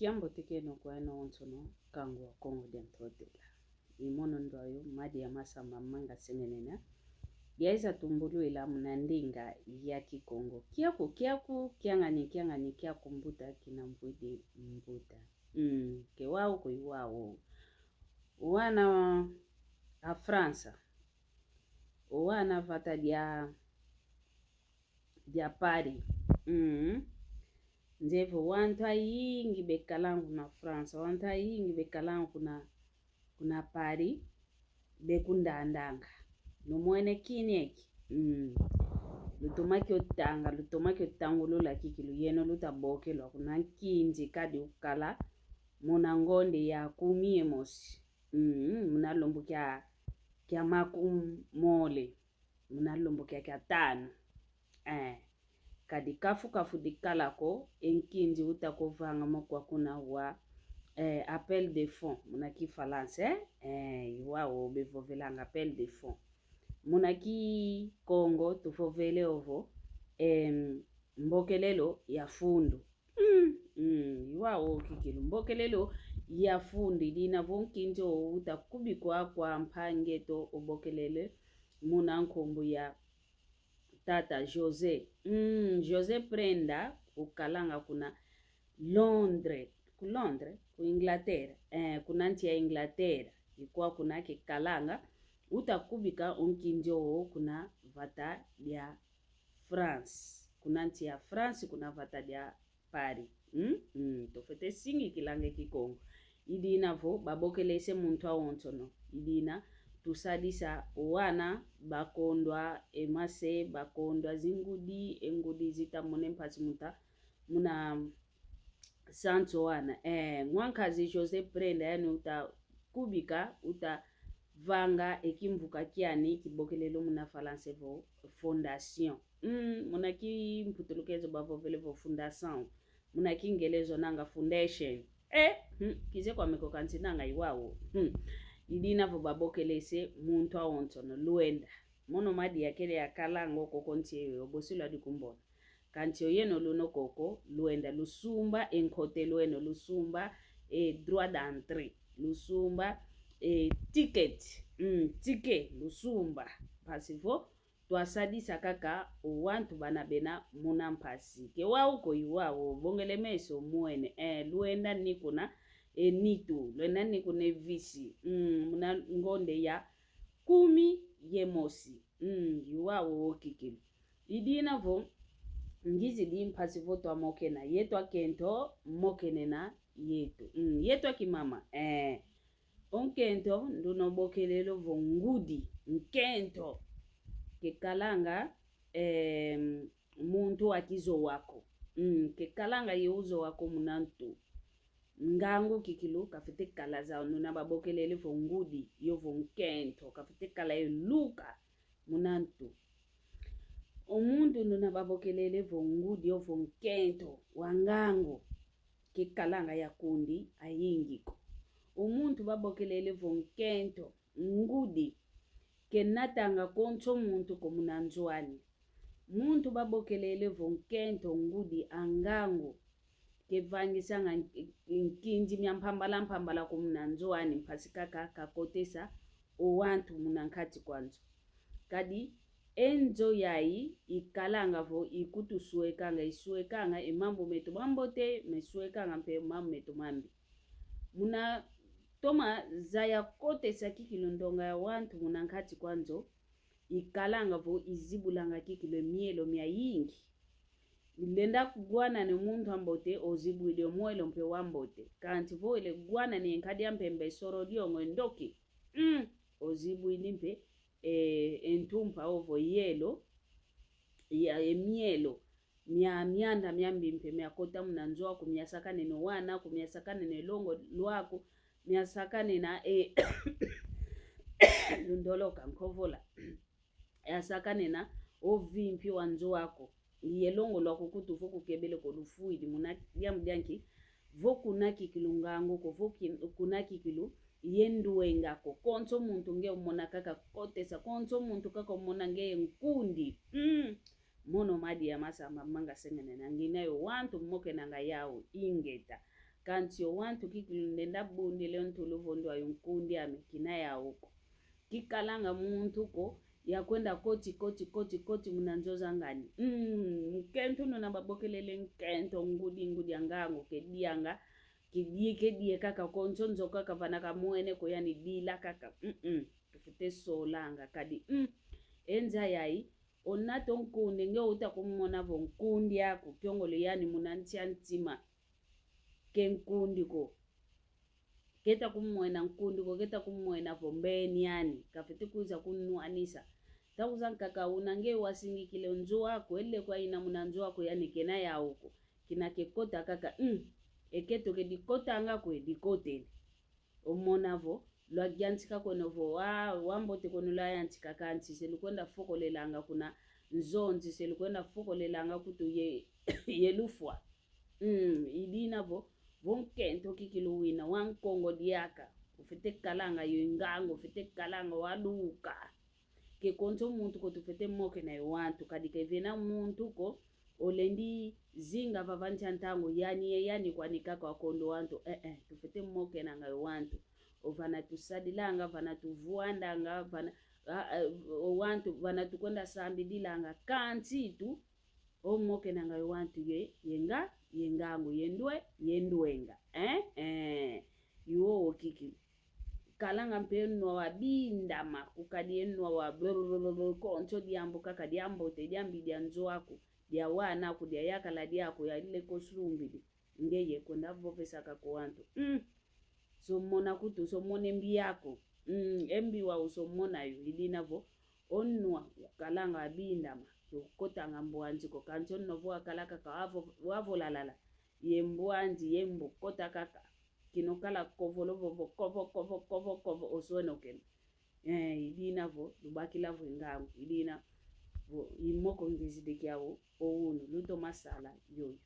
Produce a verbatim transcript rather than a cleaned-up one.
Kiambote kieno kweno onsono, kangu wa Kongo dia Ntotela. I mono ndwayo, Madi ya Masamba Manga Sengenena. Yaiza tumbulwila muna ndinga ya Kikongo. Kiaku, kiaku, kiangani, kiangani, kiaku mbuta, kina mvwidi mbuta. Mm, ke wau ko i wau. Wana a França. Wana vata dia dia Paris. Mm. Nzevo wantu ayingi bekalanga kuna France, wantu ayingi bekalanga kuna, kuna Paris, bekundandanga. Numwene kini eki. Mm. Lutoma kio tanga, lutoma kio tangulula kikilu yeno lutabokelwa kuna nkinzi kadi ukala muna ngonde ya kumi ye mosi. Mm, muna lumbu kia, kia makumole. Muna lumbu kia kiatanu. Eh. Kadi kafu kafu dikala ko, e nkinzi uta ko vanga mo kwa kuna wa, eh, appel de fonds, muna Kifalansa, eh? Eh, i wau bevovelanga appel de fonds. Muna Kikongo tuvovele ovo, em, mbokelelo ya fundu. Mm, mm, i wau kikilu. Mbokelelo ya fundu, i dina vo nkinzi o uta kubikwa kwa mpangi eto obokelele muna nkumbu ya tata José. Mm, José Prenda ukalanga kuna Londres, ku Londres, ku Inglaterra. Eh, kuna nsi ya Inglaterra. I kwa kuna kekalanga, uta kubika o nkinzi o kuna vata dia France. Kuna nsi ya France, kuna vata dia Paris. Mm? Mm. Tufwete singikilanga e Kikongo. I dina vo babokelese muntu awonsono. I dina tusadisa wana bakondwa e mase, bakondwa zingudi, e ngudi zita mona e mpasi muta, muna sanso wana. Eh, ngwankazi José Prenda yani uta kubika, uta vanga e kimvuka kiani kibokelelo muna Falansa vo fondation. Mm, muna Kimputulukezo bavovele vo fundação. Muna Kingelezo nanga foundation. Eh, hmm, kize kwame ko kansi nanga i wau. Hmm. I dina vo babokelese muntu awonsono, luenda. Mono Madi ya kele yakalanga o koko nsi eyo, bosi lwadi kumbona. Kansi o yeno luna o koko, luenda lusumba e nkote, luenda lusumba e droit d'entrée, lusumba e ticket, mm, ticket, lusumba. Mpasi vo twasadisa kaka o wantu bana bena muna mpasi. Ke wau ko i wau, bongele meso mwene, eh, luenda ni kuna e nitu, luenda ni kuna e visi, mm, muna ngonde ya kumi ye mosi. Mm, i wau kikilu. I dina vo, ngizidi mpasi vo twamokena, yeto akento mokenena yeto. Mm, yeto akimama, eh. O nkento, nduna obokelele vo ngudi, nkento. Kekalanga, em, muntu wa kizowa ko. Mm, kekalanga ye uzowa ko muna ntu. Ngangu kikilu, kafwete kala zau, nduna babokelele vo ngudi, yo vo nkento, kafwete kala ye luka muna ntu. O muntu nduna babokelele vo ngudi, yo vo nkento wa ngangu, kekalanga ya kundi ayingi ko. O muntu babokelele vo nkento, ngudi, kenatanga konso muntu ko muna nzo ani. Muntu babokelele vo nkento, ngudi, a ngangu, kevangisanga nk-, nkinzi mia mpambala mpambala ko muna nzo ani, mpasi kaka kakotesa o wantu muna nkati kwa nzo. Kadi e nzo yayi ikalanga vo ikutuswekanga, iswekanga e mambu meto mambote, meswekanga mpe mambu meto mambi. Muna toma zaya kotesa kikilu ndonga ya wantu muna nkati kwa nzo, ikalanga vo izibulanga kikilu e mielo miayingi. Ilenda kugwanane muntu ambote, ozibwidi o mwelo mpe wambote. Kansi vo wele gwanane e nkadi a mpemba, e soro diongo, e ndoki, mm, ozibwidi mpe, e, e ntumpa ovo yelo, ya, e mielo mia mianda miambi mpe miakota muna nzo aku, miasakanene o wana aku, miasakanene e longo lwaku, miasakanena, e, lundoloka nkovola. Yasakanena o vimpi wa nzo aku. Ye longo lwaku kutu vo kukebele ko lufwidi muna diambu dia nki? Vo kuna kikilu ngangu ko, vo ki-, kuna kikilu ye ndwenga ko. Konso muntu nge omona kaka kotesa, konso muntu kaka omona nge nkundi. Mm. Mono Madi ya Masamba Manga Sengenena, ngina yo wantu mokenanga yau, ingeta. Kansi o wantu kikilu ndenda bundila o ntulu vo ndwayo nkundi ame, kina yau ko. Kikalanga muntu ko yakwenda koti, koti, koti, koti muna nzo za ngani. Mm, nkento nuna babokelele nkento, ngudi, ngudi a ngangu, kedianga, kedie, kedie kaka, konso nzo kaka vana kamwene ko, yani dila kaka. Mm-mm. Tufwete solanga kadi, mm, e nza yai, o nata o nkundi, nge uta kumona vo nkundi aku, kiongolo yani muna nsi a ntima. Ke nkundi ko. Keta kumwena nkundi ko, keta kumwena vo mbeni yani, kafwete kwiza kunwanisa. Tauza nkaka una nge wasingikile o nzo aku, ele kwa ina muna nzo aku yani kena yau ko. Kina kekota kaka, mm, e keto ke dikotanga kwe, dikotele. Omona vo, lwayantika kweno vo, ah, wambote kweno lwayantika kansi, se lukwenda fokolelanga kuna nzonzi, se lukwenda fokolelanga kutu ye, ye lufwa. Mm, i dina vo, vo nkento kikilu wina, wa Nkongo diaka, ufwete kalanga yo ngangu, ufwete kalanga waluka. Ke konso muntu ko tufwete mokena yo wantu, kadi ke vena muntu ko, olendi zinga vava nsi a ntangu, yani ye yani kwani kaka wakondo wantu, eh, eh, tufwete mokenanga yo wantu. O vana tusadilanga, vana tuvwandanga, vana, ah, ah, o wantu, vana tukwenda sambidilanga, kansi tu, o mokenanga yo wantu ye, ye nga, ye ngangu, ye ndwe, ye ndwenga. Eh? Eh. Iwo wo kikilu. Kalanga mpe nwa wa bindama, kukadi e nwa wa blolololo, konso diambu kaka diambote, diambi dia nzo aku, dia wana aku, dia yakala diaku, ya leko sumbidi. Ngeye kwenda vovesa kaka wantu. Mm. So mona kutu, so mona e mbi aku. Mm, e mbi wau so mona yo, i dina vo, o nwa, ukalanga wa bindama, ke ukotanga mbwanzi ko, kansi o nwa vo wakala kaka wavo, wavolalala. Ye mbwanzi, ye mbu kota kaka. Kina ukala kovolo vovo, kovo, kovo, kovo, kovo, osonokene. Eh, i dina vo, lubakila vo e ngangu, i dina vo, i moko ngizidi kiau, o unu, lutoma sala, yoyo.